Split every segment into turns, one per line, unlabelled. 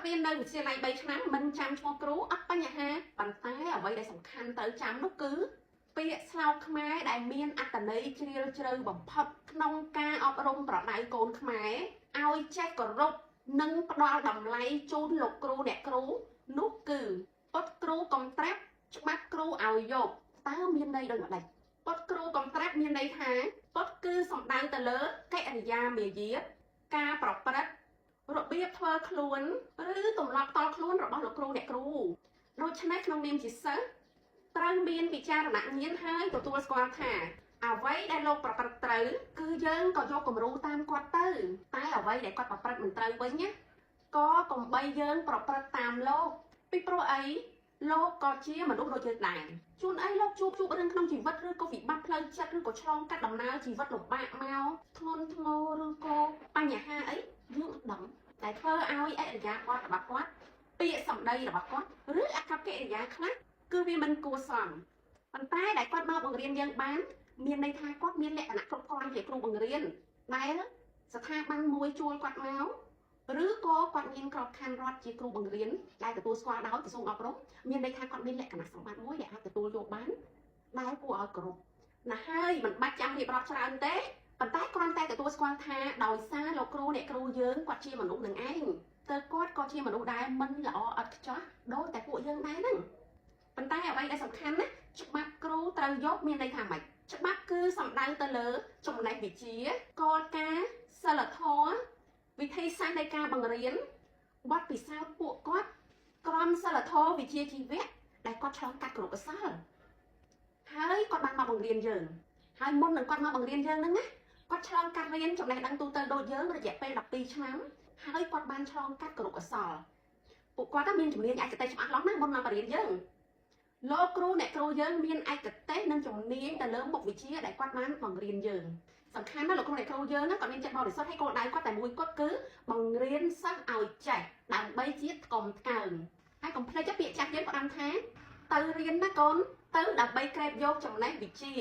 រៀននៅវិទ្យាល័យ3ឆ្នាំមិនចាំឈ្មោះគ្រូអត់បញ្ហាប៉ុន្តែអ្វីដែលសំខាន់ត្រូវចាំនោះគឺពាក្យស្លោកខ្មែរដែលមានអត្ថន័យជ្រាលជ្រៅបំផុតក្នុងការអប់រំប្រដៅកូនខ្មែរឲ្យចេះគោរពនិងផ្ដល់តម្លៃជូនលោកគ្រូអ្នកគ្រូនោះគឺពុតគ្រូកុំត្រាប់ច្បាប់គ្រូឲ្យយកតើមានន័យដូចម្ដេចពុតគ្រូកុំត្រាប់មានន័យថាពុតគឺសំដៅទៅលើកិរិយាមាយាទការប្រព្រឹត្ត របៀបធ្វើខ្លួនឬទម្លាប់តខ្លួនរបស់លោកគ្រូអ្នកគ្រូដូច្នេះក្នុងនាមជាសិស្សត្រូវមានវិចារណញ្ញាណហើយទទួលស្គាល់ថាអ្វីដែលលោកប្រព្រឹត្តត្រូវគឺយើងក៏យកគំរូតាមគាត់ទៅតែអ្វីដែលគាត់ប្រព្រឹត្តមិនត្រូវវិញណាក៏កុំបីយើងប្រព្រឹត្តតាមលោកពីព្រោះអីលោកក៏ជាមនុស្សដូចយើងដែរជួនអីលោកជួបជួបរឿងក្នុងជីវិតឬក៏វិបត្តិផ្លូវចិត្តឬក៏ឆ្លងកាត់ដំណើរជីវិតលំបាកមកធ្ងន់ធ្ងរឬក៏បញ្ហាអីយើងអត់ដឹង ដែលធ្វើឲ្យអរិយាបថរបស់គាត់ពាក្យសម្ដីរបស់គាត់ឬអកប្បកិរិយាខ្លះគឺវាមិនគួរសមប៉ុន្តែដែលគាត់មកបង្រៀនយើងបានមានន័យថាគាត់មានលក្ខណៈគ្រប់គ្រាន់ជាគ្រូបង្រៀនដែលស្ថាប័នមួយជួលគាត់មកឬក៏គាត់មានក្របខ័ណ្ឌរដ្ឋជាគ្រូបង្រៀនដែលទទួលស្គាល់ដោយក្រសួងអប់រំមានន័យថាគាត់មានលក្ខណៈសម្បត្តិមួយដែលអាចទទួលយកបានដែលគួរឲ្យគោរពណាហើយមិនបាច់ចាំរៀបរាប់ច្រើនទេ ប៉ុន្តែគ្រាន់តែទទួលស្គាល់ថាដោយសារលោកគ្រូអ្នកគ្រូយើងគាត់ជាមនុស្សនឹងឯងតើគាត់ក៏ជាមនុស្សដែរមិនល្អឥតខ្ចោះដូចតែពួកយើងដែរហ្នឹងប៉ុន្តែអ្វីដែលសំខាន់ណាច្បាប់គ្រូត្រូវយកមានន័យថាម៉េចច្បាប់គឺសំដៅទៅលើចំណេះវិជ្ជាគោលការណ៍សិលធម៌វិធីសាស្ត្រនៃការបង្រៀនបទពិសោធន៍ពួកគាត់ក្រមសិលធម៌វិជ្ជាជីវៈដែលគាត់ឆ្លងកាត់គ្រប់កសលហើយគាត់បានមកបង្រៀនយើងហើយមុននឹងគាត់មកបង្រៀនយើងហ្នឹងណា គាត់ឆ្លងកាត់រៀនចំណេះដឹងទូទៅដូចយើងរយៈពេល12ឆ្នាំហើយគាត់បានឆ្លងកាត់គរុកោសល្យពួកគាត់មានជំនាញឯកទេសច្បាស់លាស់ណាស់មុនមកបរៀនយើងលោកគ្រូអ្នកគ្រូយើងមានឯកទេសនិងជំនាញទៅលើមុខវិជ្ជាដែលគាត់បានបង្រៀនយើងសំខាន់ណាស់លោកគ្រូអ្នកគ្រូយើងគាត់មានចិត្តបរិសុទ្ធហើយគោលដៅគាត់តែមួយគាត់គឺបង្រៀនសិស្សឲ្យចេះដើម្បីជាថ្កុំថ្កើងហើយកុំភ្លេចពាក្យចាស់យើងផ្ដាំថាទៅរៀនណាកូនទៅដើម្បីក្រេបយកចំណេះវិជ្ជា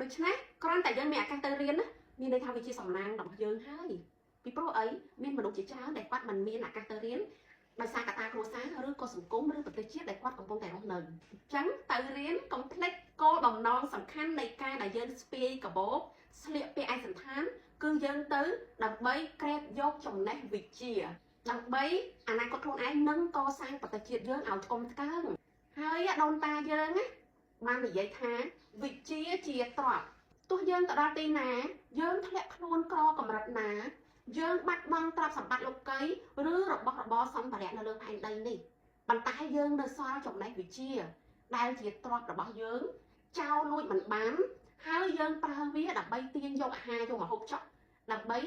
ដូច្នេះគ្រាន់តែយើងមានឱកាសទៅរៀនណា មានន័យថាវាជាសំណាងរបស់យើងហើយពីព្រោះអីមានមនុស្សជាច្រើនដែលគាត់មិនមានឱកាសទៅរៀនដោយសារកត្តាគ្រួសារឬក៏សង្គមឬប្រទេសជាតិដែលគាត់កំពុងតែរស់នៅអញ្ចឹងទៅរៀនកុំភ្លេចគោលបំណងសំខាន់នៃការដែលយើងស្ពាយកាបូបស្លៀកពាក់ឯកសណ្ឋានគឺយើងទៅដើម្បីក្រេបយកចំណេះវិជ្ជាដើម្បីអនាគតខ្លួនឯងនិងកសាងប្រទេសជាតិយើងឲ្យថ្កុំថ្កើងហើយដូនតាយើងណាបាននិយាយថាវិជ្ជាជាទ្រព្យ ទោះយើងទៅដល់ទីណាយើងធ្លាក់ខ្លួនក្រកម្រិតណាយើងបាត់បង់ទ្រព្យសម្បត្តិលោកីឬរបស់របរសម្ភារៈនៅលើផែនដីនេះប៉ុន្តែយើងនៅសល់ចំណេះវិជ្ជាដែលជាទ្រព្យរបស់យើងចោលលួចមិនបានហើយយើងប្រើវាដើម្បីទាញយកអាហារយកមកហូបចុកដើម្បី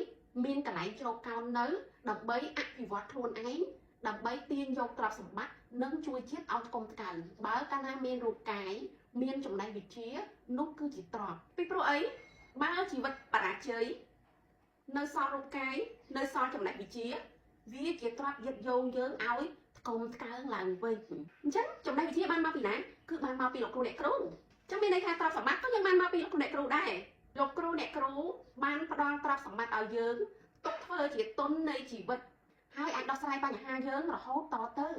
មានកន្លែងជ្រកកោននៅដើម្បីអភិវឌ្ឍខ្លួនឯងដើម្បីទាញយកទ្រព្យសម្បត្តិនិងជួយជាតិឲ្យថ្កុំថ្កើងបើកាលណាមានរូបកាយមានចំណេះវិជ្ជានោះគឺជាទ្រព្យពីព្រោះអីបើជីវិតបរាជ័យនៅសល់រូបកាយនៅសល់ចំណេះវិជ្ជាវាជាទ្រព្យយឹតយោងយើងឲ្យថ្កុំថ្កើងឡើងវិញអញ្ចឹងចំណេះវិជ្ជាបានមកពីណាគឺបានមកពីលោកគ្រូអ្នកគ្រូអញ្ចឹងមានន័យថាទ្រព្យសម្បត្តិក៏យើងបានមកពីលោកគ្រូអ្នកគ្រូដែរលោកគ្រូអ្នកគ្រូបានផ្ដល់ទ្រព្យសម្បត្តិឲ្យយើងទុកធ្វើជាទុននៃជីវិតហើយអាចដោះស្រាយបញ្ហាយើងរហូតតទៅ។